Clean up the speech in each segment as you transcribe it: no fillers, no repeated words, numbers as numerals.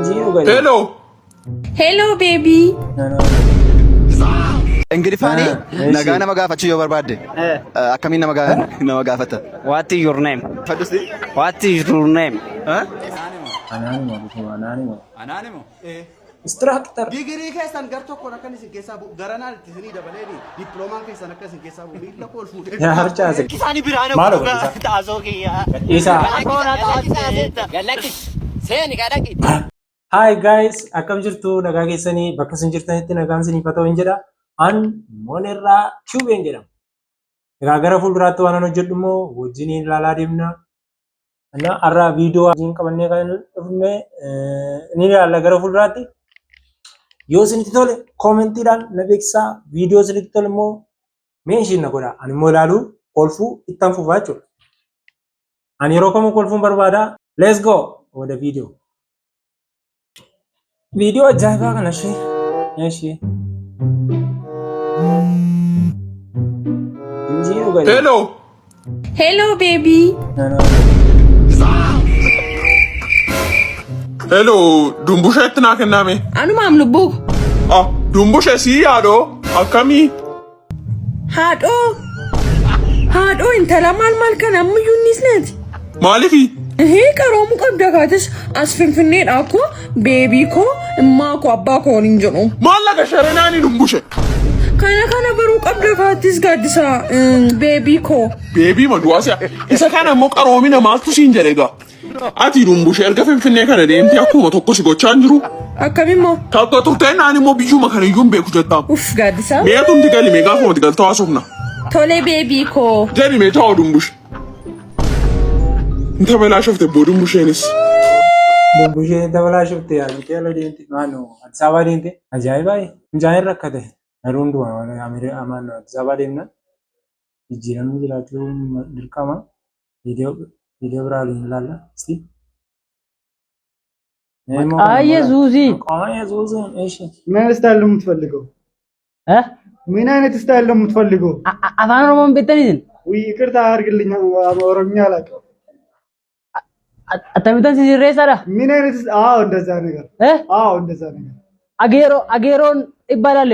Juuzii dhuganii. Hello. Hello baby. Ingiliffaanii Ah, nagaa eshi. nama gaafachuu yoo barbaadde akkamiin nama gaafata? What is your name? Fadhusti? What is your name? Anaanuma dhufuma anaanuma. Anaanimo. Instructor. Digirii keessan gar tokkoon akkan isin keessaa bu'u garanaan itti isinii dabaleeni dippiloomaan keessan akka isin keessaa bu'u miila koo ol fuudhee. Yaa harcaase. Isaanii biraan Maal godhisa? Taasoo kiyyaa. Gadhiisaa. Gallakki. Seeni kadhaqi. Hi guys, akkam jirtu nagaa keessanii bakka isin jirtanitti nagaan isiniif haa ta'u hin jedha. An Monerraa Tubeen jedhama. Egaa gara fuulduraatti waan an hojjedhu immoo wajjiniin ilaalaa deemna. Ana har'a viidiyoo wajjin qabannee kan dhufne ni ilaalla gara fuulduraatti. Yoo isinitti tole koomentiidhaan na beeksisaa. Viidiyoo isinitti tole immoo meenshiin na godhaa. Ani immoo ilaaluu kolfuu ittan fufaa jechuudha. Ani yeroo kamuu kolfuun barbaada. Let's go with the video. Viidiyoo ajaa'ibaa kana ishee. Ishee. Juuzii dhuganii. Hello. Hello baby. Hello. Dumbusheetti naa kenname. Anumaam lubbuu. Ah, dumbushee sii yaadoo akkamii? Haadhoo. Haadhoo intala maal maal kana ammayyuu inni isneeti. Maalifi? Ehee qaroomuu qabda kaatis as finfinneedha akkoo beebii koo immaa koo abbaa koo waliin jedhu. Maallaqa sharenaani dumbushe. Kana kana baruu qabda kaatis gaaddisa beebii koo. Beebii ma du'aa si'a. Isa kana immoo qaroomina maaltu siin jedhe egaa? Ati dumbushee erga Finfinnee kana deemtee akkuma tokko si gochaa hin jiru. Akkamimmoo? Takka turteen naan immoo biyyuma kana iyyuu hin beeku jettaa. Uff gaaddisaa. Mee atumti gali mee gaafuma ati galtoo haasofna. Tolee beebii koo. Jedhi mee taa'u dumbush. Hin tabalaashofte boo dumbusheenis. Dumbusheen tabalaashofte yaaditee ala deemte maano Addis Ababaa deemte ajaa'ibaa mucaan hin rakkate garuu hundumaa amaano Addis Ababaa deemna jijjiiramni jiraachuu dirqama. Viidiyoo viidiyoo biraa waliin ilaalla. Isti. Maqaa Yesuusiin. Maqaa Yesuusiin. Eshi. ምን አይነት ስታይል ነው የምትፈልገው? እ? ምን አይነት ስታይል ነው የምትፈልገው? Afaan Oromoon beektaniisin ውይ ይቅርታ አድርግልኝ፣ ኦሮምኛ አላውቅም። akkamittan si sirreessadha? ምን አይነት አዎ፣ እንደዛ ነገር እ? አዎ፣ እንደዛ ነገር። Ageeroo ageeroon ይባላል።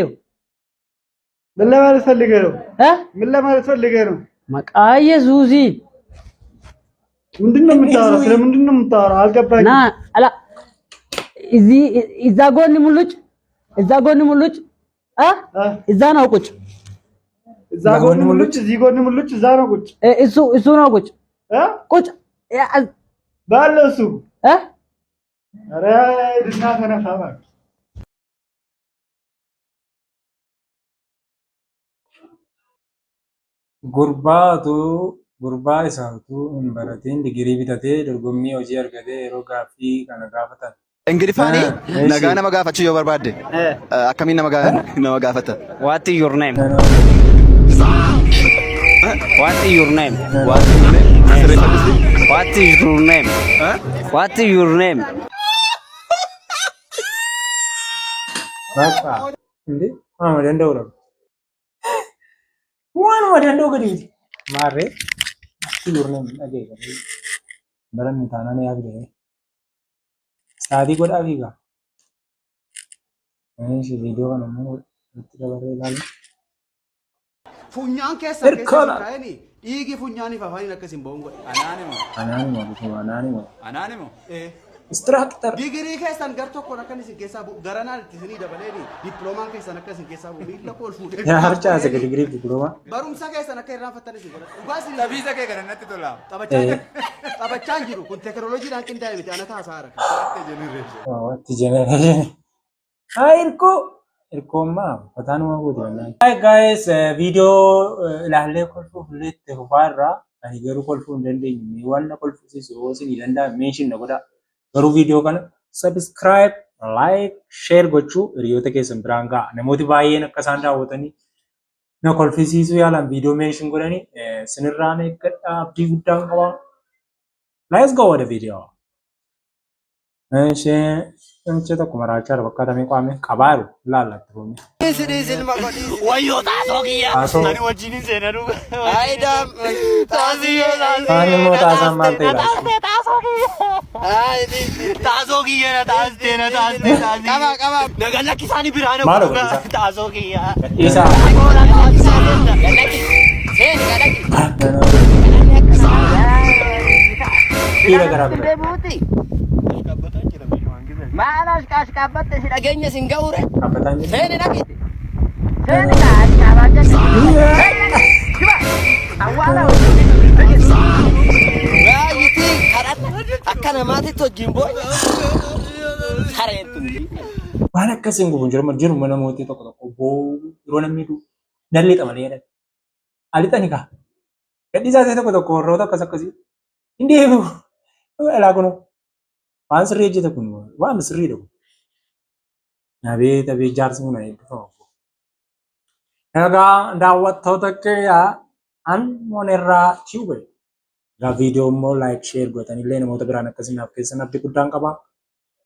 ምን ለማለት ፈልገህ ነው? እ? ምን ለማለት ፈልገህ ነው? Maqaa Yesuusiin. ምንድን ነው የምታወራው? ስለ ምንድን ነው የምታወራው? ና አልገባኝም። አላ እዚህ እዛ ጎን ሙሉጭ እዛ ጎን ሙሉጭ እ? እ? እዛ ነው ቁጭ እዛ ጎን ሙሉጭ፣ እዚህ ጎን ሙሉጭ፣ እዛ ነው ቁጭ እ፣ እሱ እሱ ነው ቁጭ እ? ቁጭ ባለው እሱ እ? ኧረ ሂድና ተነፋ እባክህ። Gurbaa isaa utuu hin baratiin digirii bitatee dorgommii hojii argatee yeroo gaaffii kana gaafatan. Ingiliffaanii Ah, eshi. nagaa nama gaafachuu yoo barbaadde akkamiin nama gaafata? What is your name? What is your name? What is your name? Sirreeffadhusti. What is your name? What is your name? Bakka. Inde waanuma danda'u dhabu. Waanuma danda'u gadi miti. Maarree your name dhageeffate. Baranni taanaan yaabde. Sa'aatii godhaa fiigaa. Eshi viidiyoo kana immoo itti dabarree ilaalla. Funyaan keessan keessa Hirkoodha. isin kaa'anii dhiigi funyaaniif afaaniin akka isin ba'uun godhe. Anaanimo. Anaanuma dhufuma anaanuma. Anaanimo. Instructor. Digirii keessan gar tokkoon akkan isin keessaa bu'u garanaan itti isinii dabaleeni dippiloomaan keessan akka isin keessaa bu'u miila koo ol fuudhee. Yaa harcaase digirii diploomaa. Barumsa keessan akka irraanfattan isin godha. Dhugaa isin Tabiisa kee kana natti tola. taphachaa jiru. Taphachaa hin jiru. Kun teekinooloojiidhaan qindaa'e miti ana taasaa hara. What generation. Hi Hirkoo. Hirkoon maa uffataan uma guute wallaahi. Hi guys, viidiyoo ilaallee kolfuuf illee itti fufaa irraa ani garuu kolfuu hin dandeenye. Mee waan na kolfisiisu yoo isinii danda'ame mention na godhaa. Garuu viidiyoo kana subscribe, like, share gochuu hiriyoota keessan biraan ga'a. Namooti baay'een akka isaan daawwatanii na kolfisiisuu yaalan viidiyoo mention godhanii sinirraan eeggadha abdii guddaan qaba. Let's go with the video. Ishee namicha tokko maraachaa jiru fakkaata mee qaame qabaa jiru ilaallatti fuunee. Wayyoo taasoo kiyya. Taasoo. Ani wajjin hin seena dhuga. Ayidaam. Taasiyyee taasiyyee. Kaan immoo taasaan maal ta'e laata? Taasoo kiyya. Taasoo kiyya na taastee na taastee taastee. Qaba qaba. Naga lakkisaanii biraa na Maal godha? Taasoo kiyya. Gadhiisaa. Gad lakkisi. Seeni gad lakkisi. Dhiira garaa biraa. Maal ashqaashqaabbatte si dhageenya sin ga'uure. Dhaabbataan jiru. Seeni dhaqite. Seeni ashqaabbatte. Awwaala Baay'iti kadhanna akka namaatitti wajjin boonya. Sareen tun. Waan akkasiin gubu jiru jiru mana mootii tokko tokko boo yeroo namni du'u nan lixa malee jedhan. Alixani kaa. Gadhiisaa ta'e tokko tokko warroota akkas akkasii. Hin deebi'u. Alaa kunoo. Waan sirrii hojjete kun waan sirriidha kun. Abeet abeet, jaarsi kun eebbifamu. Egaa daawwattoota kiyyaa, an Monerraa Tube. Egaa viidiyoo immoo like, share gootanii illee namoota biraan akkasii naaf keessan abdii guddaan qaba.